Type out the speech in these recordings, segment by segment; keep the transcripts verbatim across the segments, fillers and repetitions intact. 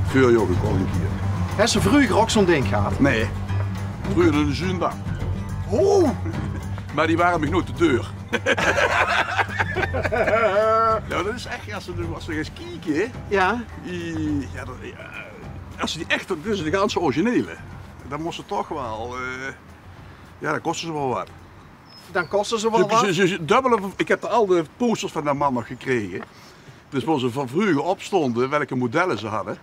Veurjaor gekoch ein kier. Hes se vreuger ouch zoe'n dink gehad? Nae. Vreuger de zundag. Oh! Mer die wore mich noeats te deur. Jao, det is ech, es se, es se geis kieke, hè. Jao. Die, jao, det, jao, es se die ech, det is de ganse originele. Dan mós se toch waal, eh, jao, dan koste ze waal waat. Dan koste ze waal waat. Ze, ze, ze dubbele, ich höb al de posters van dae man nog gekrege. Dus wo ze van vreuger op stónge, welke modelle ze hadde.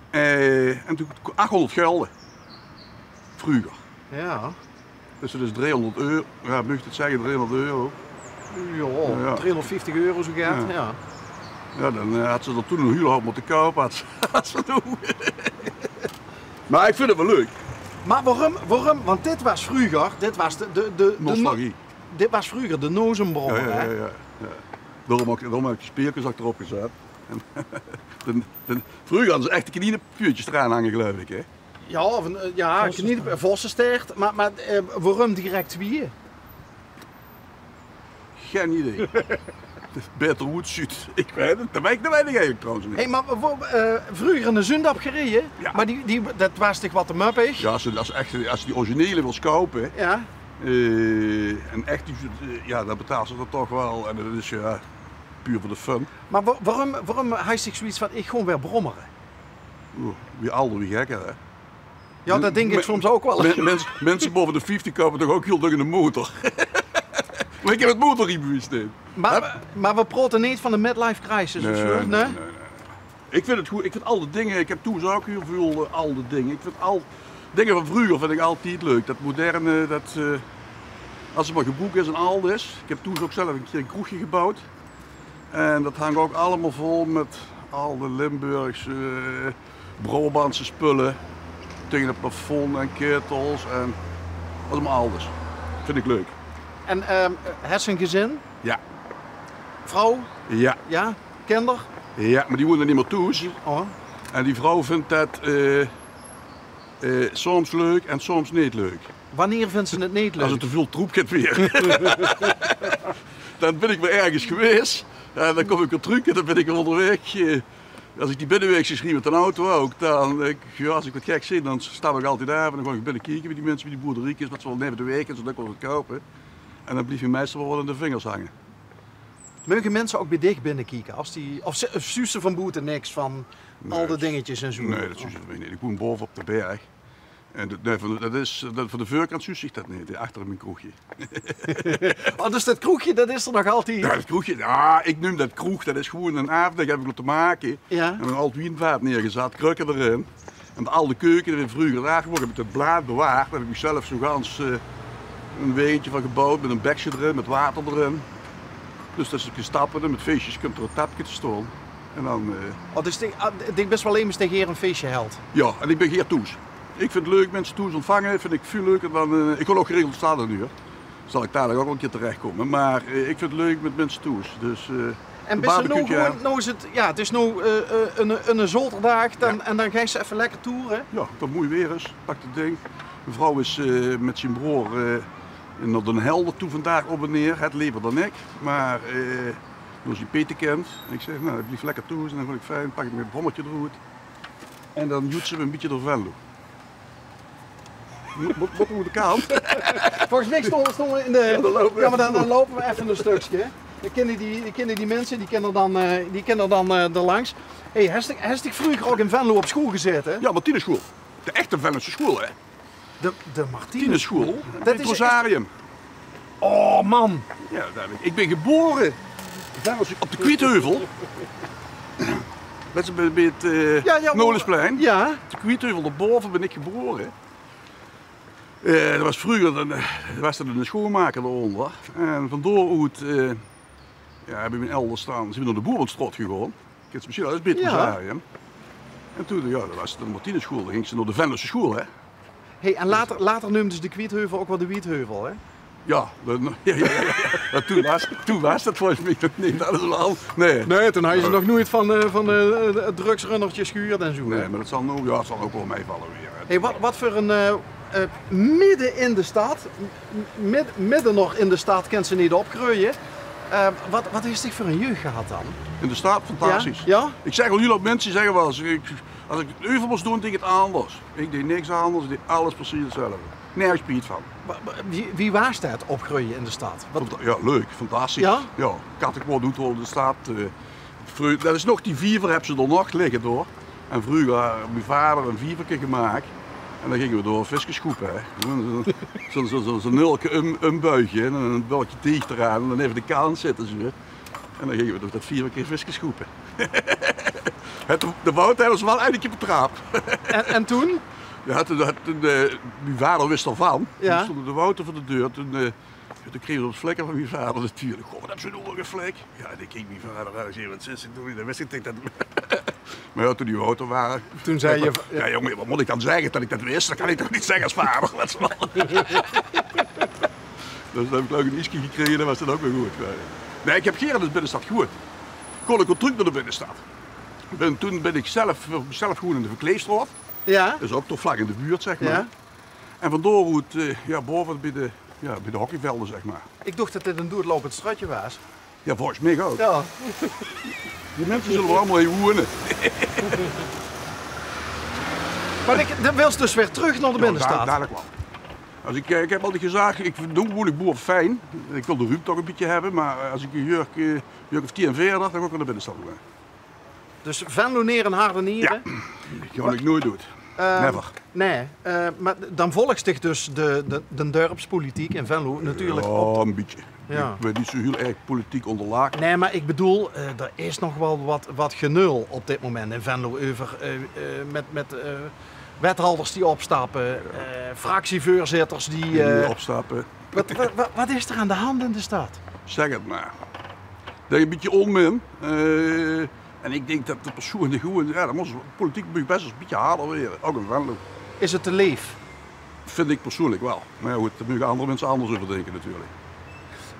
Eh, en toen, achhoonderd gölde. Vreuger. Jao. Dus det is driehónderd euro. Jao, maag ich det zègke, driehónderd euro. Jao, jao. Driehónderdvieftig euro zoe get, jao. Jao, dan, eh, had ze d'r toen ein hiel houp mótte koupe, had ze, had ze toen. Mer ich vinj 't waal leuk. Mer waorum, waorum, want dit waas vreuger, dit waas de, de, de, de no-, nostalgie. Dit waas vreuger de Nozenbrommer, hè? Jao, jao, jao, jao. Daorum ouch, daorum höb ich die speelkes ouch d'rop gezat. En de, de, vreuger hadde ze ech de kniepeutjes d'raan hange, geluif ich, hè? Jao, of ein, eh, jao, knie-, vossenstaart, mer, mer, eh, waorum direk twieë? Gein idee. Baeter oetzuut. Ich weit 't. Det weit ich, det weit ich eigelik trouwens neet. Hé, mer wo-, eh, vreuger in de zundap gereje? Jao. Mer die, die, det waas toch get te muppig? Jao, es se, es se ech, es se die originele wils koupe, hè? Jao. Eh, en ech, die, eh, jao, dan betaals se det toch waal. En det is, jao, puur veur de fun. Mer wa-, waorum, waorum haes dich zoeiets van, ich gaon weer brommere? Oeh, wie alder, wie gekker, hè? Jao, det dink ich soms ouch waal ins. Minse, minse bove de vieftig koupe toch ouch hiel dök eine motor. Mer ich höb 't motorriebewies neet. Mer, mer v'r praote neet van de midlife crisis of zoe, nae? Nae, nae, nae. Ich vinj 't good, ich vinj alde dinger, ich höb thoes ouch hiel väöl, eh, alde dinger. Ich vinj al, dinger van vreuger vinj ich altied leuk. Det moderne, det, eh, es 't mer geboek is en ald is. Ich höb thoes ouch zelf ein kier ein kroegje gebouwd. En det hang ouch allemaol vol mit alde Limburgse, eh, Brabantse spulle. Taenge 't plafond en ketels en allemaol aldes. Vinj ich leuk. En, ehm, hes se ein gezin? Jao. Vrouw? Jao. Jao? Kinder? Jao, mer die woeëne neet mieë thoes. Oh. En die vrouw vinj det, eh, eh, soms leuk en soms neet leuk. Wannier vinjs se 't neet leuk? Es 't te väöl troep gieët weer. Dan bön ich weer örges gewaes. Jao, dan kóm ich weer trök en dan bön ich weer óngerwaeg. Eh, es ich die binnewaeg ins mit d'n auto ouch, dan, eh, jao, es ich get geks zeen, dan stap ich altied aaf en dan gaon ich binne kieke bie die minse, bie die boerderiekes, waat ze waal neve de waeg en zoe, det ich waal get koup. En dan blief ich meistal waal waat aan de vingers hange. Meuge minse ouch bie dich binnekieke? Es die, of ze, of zuus se van boete niks van al die dingetjes en zoe? Nae, det zuus se van mich neet. Ich woon bove op de berg. En det, nae, van, det is, det, van de veurkant zuus ich det neet, achter in mien kroegje. Oh, dus det kroegje, det is d'r nog altied? Jao, det kroegje, jao, ich neum det kroeg, det is gewoeën ein aafdek, höb ich laote make. Jao. En ein ald wienvaat neergezat, krökke d'rin. En de alde keuke, die v'r vreuger dao gemaak höbbe, höb ich det blaad bewaard. Dao höb ich zelf zoe gans, eh, ein waentje van gebouwd, mit ein bekske d'rin, mit water d'rin. Dus det se kins stappe en mit feesjes kump d'r ein tapke te staon. En dan, eh, Oh, dus dich, ah, dich bis waal emes dae gaer ein feesje helt? Jao, en ich bön gaer thoes. Ich vinj 't leuk, minse thoes óntvange, vinj ich väöl leuker dan, eh, ich gaon ouch geregeld op straot noe, huur. Zal ich dalik ouch waal ein kier terechkómme. Mer, eh, ich vinj 't leuk mit minse thoes. Dus, eh, en bis se noe gewoeën, noe is 't, jao, 't is noe, eh, eh, ein, ein zaoterdaag, dan, en dan geis se effe lekker toere? Jao, es 't moei waer is, pak 't dink. Mien vrouw is, eh, mit zien broor, eh, nao Den Helder toe vandaag op en neer. Het lever dan ik. Mer, eh, door zien petekindj. En ich zèk, nou, blief lekker thoes en dan gaon ich fijn, pak ich mien brommetje d'roet. En dan joetse v'r ein bietje door Venlo. Mót, mót, mót oet de kant. Volges mich stónge, stónge v'r in de, jao, mer dan, dan loupe v'r effe ein stökske. Dan kinne die, dan kinne die minse, die kinne dan, eh, die kinne dan, eh, d'r langs. Hey, hes dich, hes dich vreuger ouch in Venlo op school gezaete? Jao, Martinuschool. De echte Venlose school, hè? De, de Martinuschool? Martinuschool. Det is ech... Rosarium. Oh, man. Jao, det höb ich. Ich bön gebaore. Op de Kwietheuvel. Det is bie, bie 't, eh, jao, jao, Nolesplein. Jao. Op de Kwietheuvel, dao bove bön ich gebaore. Eh, det waas vreuger, dan, eh, waas d'r eine sjoonmaker dao-ónger. En van dao oet, eh, jao, höbbe mien elders dan, zeen v'r nao de Boerestraot gegange. Kins se mesjien waal, det is bie 't Rosarium. En toen, jao, det waas de Martinuschool, dan gings se nao de Venlose school, hè. Hey, en later, later neumde ze de Kwietheuvel ouch waal de Wietheuvel, hè? Jao, det, jao, jao, jao, jao. Jao, toen waas, toen waas det volges mich nog neet allemaol. Nae. Nae, toen hadde ze nog noeit van, eh, van, eh, drugsrunnertjes gehuurd en zoe, hè? Nae, mer det zal noe, jao, 't zal ouch waal meivalle weer, hè. Hey, waat, waat veur ein, eh, eh, midde in de stad, m-, mid-, midde nog in de stad kins se neet opgreuje. Eh, wat, wat is dich veur 'n jeug gehad dan? In de stad, fantastisch. Ja? Ja? Ik zeg al, hiel väöl minse zegge wel, as ik, as ik 't euver mos doon, deej ik 't anders. Ik deej niks anders, ik deej alles precies 'tzelfde. Nergens spiet van. Wa-, wa-, wie, wie waas det opgreuie in de stad? Wat... Fanta-, ja, leuk, fantastisch. Ja? Ja, katte kwam oet in de stad. Eh, vreu-, det is nog, die viever hebbe ze d'r nog ligge, hoor. En vreuger had mien vader 'n vieverke gemaak. En dan ginge we dao viskes schoepe, hè. Zo'n, zo'n, zo'n, zo'n, zo'n nulke um-, umbuige en 'n bölkje deeg d'raan en dan effe de kant zitte, zo. En dan ginge we door det vieverke viskes schoepe. Het, de Wouter hebbe ze wel eine kier betrap. En, en toen? Ja, toen, toen, eh, mien vader wis d'rvan. Ja. Toen stond de Wouter veur de deur. Toen, eh, toen krege we 't flikker van mien vader natuurlijk. "Goh, wat hebs se noe weer geflik?" Ja, die keek mien vader aan en zei: "Wat zits se te doon?" Dan wis ik det ik det... Maar ja, toen die Wouter ware... Toen zei je... Ja, jóng, wat mot ik dan zegge? Det ik det wis? Det kan ik toch neet zegge as vader? Wat zal... Dus dan heb ik gelökkig 'n ieske gekrege, dan waas det ouk weer good. Maar, nee, ik heb gaer in de binnestad gewoend. Kon ik weer trök nao de binnestad. Bin, toen bin ik zelf, veur mezelf gewoend in de Verkleefstraot. Ja. Det is ouk toch vlak in de buurt, zeg maar. Ja. En van dao oet, eh, ja, baove bie de, ja, bie de hockeyvelde, zeg maar. Ik docht det dit 'n doorlopend straotje waas. Ja, volges mich ouk. Ja. Die minse zulle wel allemaol hie woene. Maar ik, dan wils dus weer trök nao de binnestad. Ja, da-, dalik wel. As ik, eh, ik heb altied gezag, ik vind, noe woen ik boe fijn. Ik wil de ruumte toch 'n bietje hebbe, maar, eh, as ik 'n jeug, eh, jeug of tien verder, dan gaon ik nao de binnestad woene. Dus Venlonaer in hart en niere. Ja, det gaon ik noeit doon. Ehm, never. Nee, eh, maar dan volgs dich dus de, de, de dörpspolitiek in Venlo natuurlijk op. Ja, 'n bietje. Ja. Ik bin neet zo hiel erg politiek onderlag. Nee, maar ik bedoel, eh, d'r is nog wel wat, wat genul op dit moment in Venlo euver, eh, eh, met, met, eh, wethouders die opstappe, eh, fractievoorzitters die, die, eh, opstappe. Wat, wat, wat, wat is d'r aan de hand in de stad? Zeg 't maar. Det is 'n bietje onmin. Eh, en ik dink det de persoene gewoen, ja, dan mos de politiek bes 'n bietje harder waere, ouk in Venlo. Is 't te leef? Vind ik persoonlijk wel. Maar ja, good, dao moge andere minse anders euver dinke natuurlijk.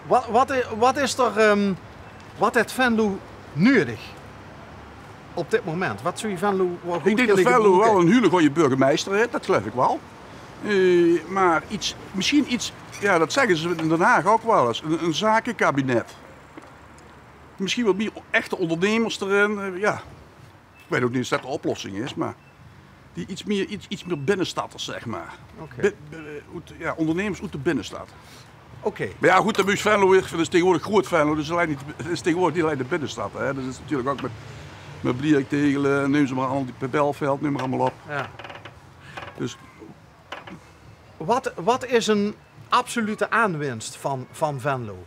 Wat, wat i-, wat is d'r, ehm, wat het Venlo nuedig op dit moment? Wat zou je Venlo wel goed... Ik dink det Venlo wel 'n hiel goeie burgemeister het, det geluif ik wel. Eh, maar iets, misschien iets, ja, det zegge ze in Den Haag ouk wel ens, 'n, 'n zakekabinet. Misschien wat mier echte ondernemers d'rin, eh, ja. Ik weit ouk neet of det de oplossing is, maar die iets mier, iets, iets mier binnestatters, zeg maar. Oké. Bi-, bi-, oet, ja, ondernemers oet de binnestad. Oké. Maar ja, good, dan mós Venlo weer, det is tegenwoordig groeët Venlo, dus allein neet, det is tegenwoordig neet allein de binnestad, hè. Det is natuurlijk ouk met, met Blierik, Tegele, neum ze maar allemaol, die, Belfeld, neum maar allemaol op. Ja. Dus wat, wat is 'n absolute aanwinst van, van Venlo?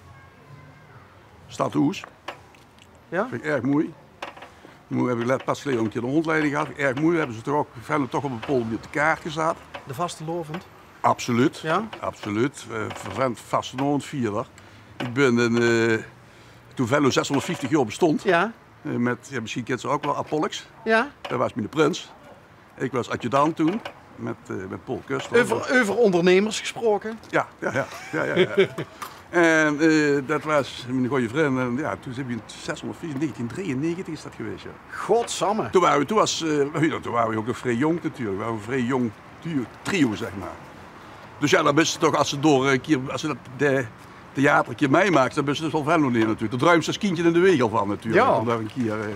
Stadhoes. Ja? Vind ik erg moei. Noe heb ik le-, pas geleje ouk 'n kier de rondleiding gehad. Vind ik erg moei. Hebbe ze toch ouk, Venlo toch op 'n bepaolde manier op de kaart gezat. De vastelaovend? Absoluut. Ja? Absoluut. Eh, fervent vastelaovendvierder. Ik bin in, eh, toen Venlo zeshonderdvieftig jaor bestond, ja, eh, met, ja, misschien kent ze ouk wel Ad Pollux. Ja? Det waas miene prins. Ik waas adjudant toen, met, eh, met Paul Kuster. Euver, euver ondernemers gesproke? Ja, ja, ja. En, eh, det waas miene goeie vrund. En ja, toen zeen we in zeshonderdvier, negentien drieënnegentig is det gewaes, ja. Godsamme. Toen ware we, toen waas, eh, ja, toen ware we ouk nog vrij jóng natuurlijk. We ware 'n vrij jóng duo, trio, zeg maar. Dus ja, dan bis se toch, as se door, eh, 'n kier, as se det, de theater 'n kier meimaaks, dan bis se dus wel Venlonaer natuurlijk. Dao druims se as kindje in de weeg al van natuurlijk. Ja. Om dao 'n kier, eh,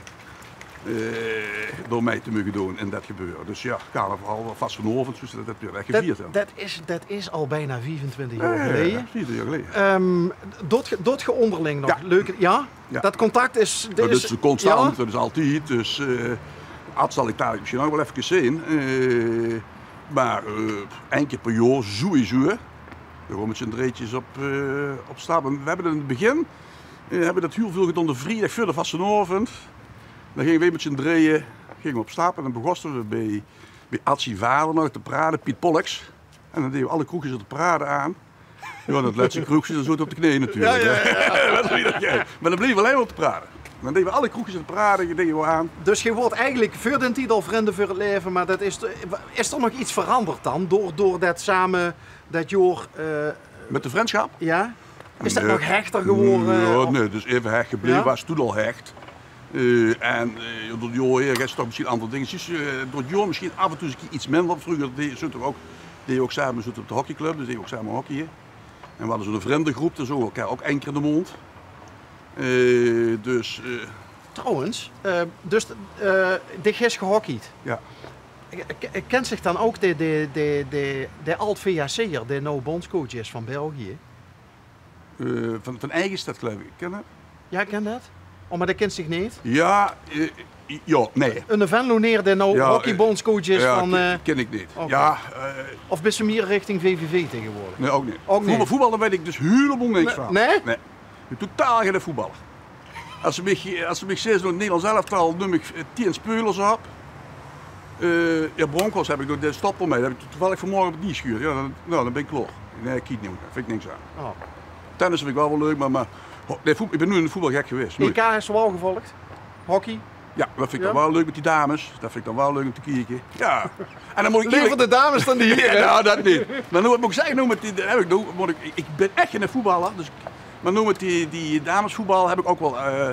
eh, door mei te moge doon in det gebeure. Dus ja, carnaval, vastelaovend, zoeas ze det weer gevierd hebbe. Det is, det is al bijna viefentwintig jaor geleje. Ja, ja, ja, viefentwintig jaor geleje. Ehm, doot ge, doot ge onderling nog leuke, ja? Ja. Det contact is, det is constant, det is altied. Dus, eh, Ad zal ik dalik misschien ouk wel effe zeen. Eh, maar, eh, ein kier per jaor sowieso. Dan gaon we met zien dreetjes op, eh, op stap. En we hebbe in 't begin, eh, hebbe we det hiel veul gedoon de vriedag veur de vastelaovend. Dan ginge we met zien dreeje, ginge we op stap en dan begóste we bie, bie Ad zien vader nog te prade, Piet Pollux. En dan deje we alle kroegjes in te prade aan. Ja, det lètste kroegje, dan zote we op de knee natuurlijk, hè. Ja, ja, ja. Det is ieder kier. Maar dan bleve we allein maar op te prade. Dan deje we alle kroegjes in te prade, die deje we aan. Dus ge waort eigenlijk veur den tied al vrinde veur 't laeve, maar det is, is d'r nog iets veranderd dan? Door, door det same, det jaor, eh... Met de vrundschap? Ja. Is det nog hechter gewore? Ja, nee, det is effe hech gebleve, waas toen al hech. Eh, en, eh, door 't jaor haer is toch misschien ander dingetjes. Eh, door 't jaor misschien af en toe 'ns 'n kier iets minder. Vreuger deje, zote we ouk, deje we ouk same, zote we op de hockeyclub, dus deje we ouk same hockeyen. En we hadde zoe'n vrindegroep, dus zoge we elkaar ouk ein kier in de maond. Eh, dus, eh, Trouwens, eh, dus, eh, dich hes gehockeyt. Ja. K-, k-, kins dich dan ouk de, de, de, de, de ald-VHC'er, dae now bondscoach is van België? Eh, van, van Eigestad, geluif ik. Ken je dat? Ja, ik ken dat. Oh, maar dat kins dich neet? Ja, eh, ja, nee. Een Venlonaer dae now hockeybondscoach is van, ken, eh, ken ik neet. Oké. Ja, eh, of bis se mier richting VVV tegenwoordig? Nee, ouk neet. Ouk neet? Voetbal, voetbal, daar weet ik dus helemaal niks van. Nee? Nee. Ik ben totaal geen voetballer. Als ze mich, als ze mich zes door het Nederlands elftal, neem ik, eh, tien speulers op. Eh, ja, Bronkhorst heb ik nog, de stopper mee. Dat heb ik toevallig vanmorgen op die schuur. Ja, dan, nou, dan ben ik klaar. Nee, ik kiet niet. Daar vind ik niks aan. Oh. Tennis vind ik wel wel leuk, maar, maar ho-, nee, voet-, ik ben nooit in de voetbal gek geweest. Nooit. E K is wel gevolgd? Hockey? Ja, dat vind ik dan wel leuk met die dames. Dat vind ik dan wel leuk om te kijken. Ja. En dan moet ik Liever eerlijk de dames dan die hier, hè? Ja, nou, dat niet. Maar nou moet ik zeggen, nou met die, heb ik, nou, moet ik, ik ben echt geen voetballer. Dus, maar nou met die, die damesvoetbal heb ik ook wel, eh,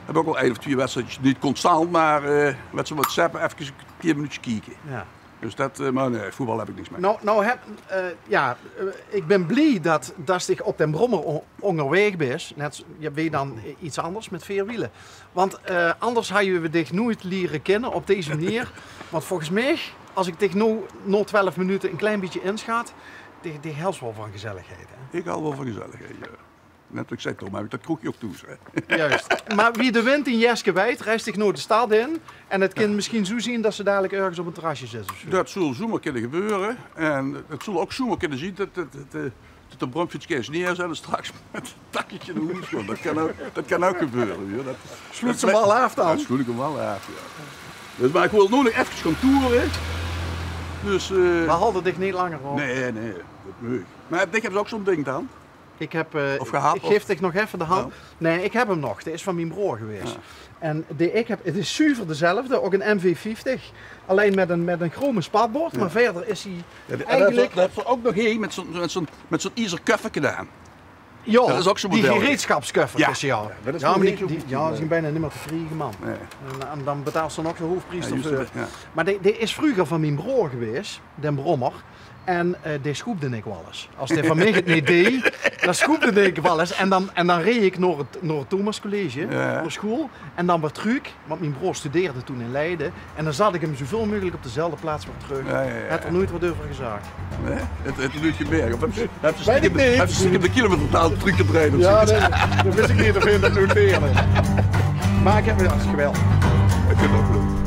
heb ik ook wel één of twee wedstrijdjes. Niet constant, maar, eh, met zo'n WhatsApp even een kwartier minuutjes kijken. Ja. Dus dat, eh, maar nee, voetbal heb ik niks mee. Nou, nou heb, eh, ja, eh, ik ben blie dat, dat dich op den brommer o-, onderweeg bis. Net, ja, weer dan, eh, iets anders met veer wielen. Want, eh, anders hadden we dich nooit leren kennen op deze manier. Want volgens mij, als ik dich nou na twaalf minuten een klein beetje inschat, dich, dich hels wel van gezelligheid, hè? Ik hou wel van gezelligheid, ja. Net wat ik zei, Tom, heb ik dat kroegje ook thuis, hè? Juist. Maar wie de wind in Jeske wiet, reist dich nou de stad in. En het kan misschien zo zien dat ze dadelijk ergens op een terrasje zit of zo. Dat zal zomaar kunnen gebeuren. En het zal ook zomaar kunnen zien dat, dat, dat, eh, dat de bromfiets neerzet en straks met een takketje naar huis komt. Dat kan ook, dat kan ook gebeuren, hoor. Dat, Sloet ze hem al af dan? Ja, sloet ik hem wel af, ja. Dus, maar ik wil nu nog even gaan toeren. Dus, eh, Maar haal er dich niet langer op. Nee, nee, dat moet. Maar dich hebt ook zo'n ding dan? Ik heb, eh, Of gehad, ik geef of dich nog even de hand. Ja. Nee, ik heb hem nog. Die is van mijn broer geweest. Ja. En die ik heb, het is zuiver dezelfde, ook een M V vijftig. Alleen met een, met een chrome spatbord, maar verder is hij Ja, die, en dat, eigenlijk dat hebben ze ook nog heen met zo'n, met zo'n, met zo'n ijzer kufferke aan. Ja, dat is ook zo'n die model. Gereedschapskufferkes, ja. Ja, dat is ja, nog maar die, die, ja, die zijn bijna niet meer te kriegen, man. Nee. En, en dan betaalt ze nog de hoofdprijs Ja, juist, ervoor. Ja. Maar die, die is vroeger van mijn broer geweest, den brommer. En, eh, die schoepde ik wel eens. Als die van mij het niet deed, dan schoepde ik wel eens. En dan, en dan reed ik naar het, naar het Thomas College, Ja. naar school. En dan weer truuk, want mijn broer studeerde toen in Leiden. En dan zat ik hem zoveel mogelijk op dezelfde plaats weer terug. Ja, ja, ja, Het er ja. nooit wat over gezag. Nee? Het, het is nooit gemerkt. Of heb je, heb je Weet ik stiekem, niet. heb je stiekem de kilometerpaal teruggedraaid of Ja, zoiets? dat, dat wist ik niet of je dat noteerde. Maar ik heb, ja, dat is geweldig. Ik vind het ook leuk.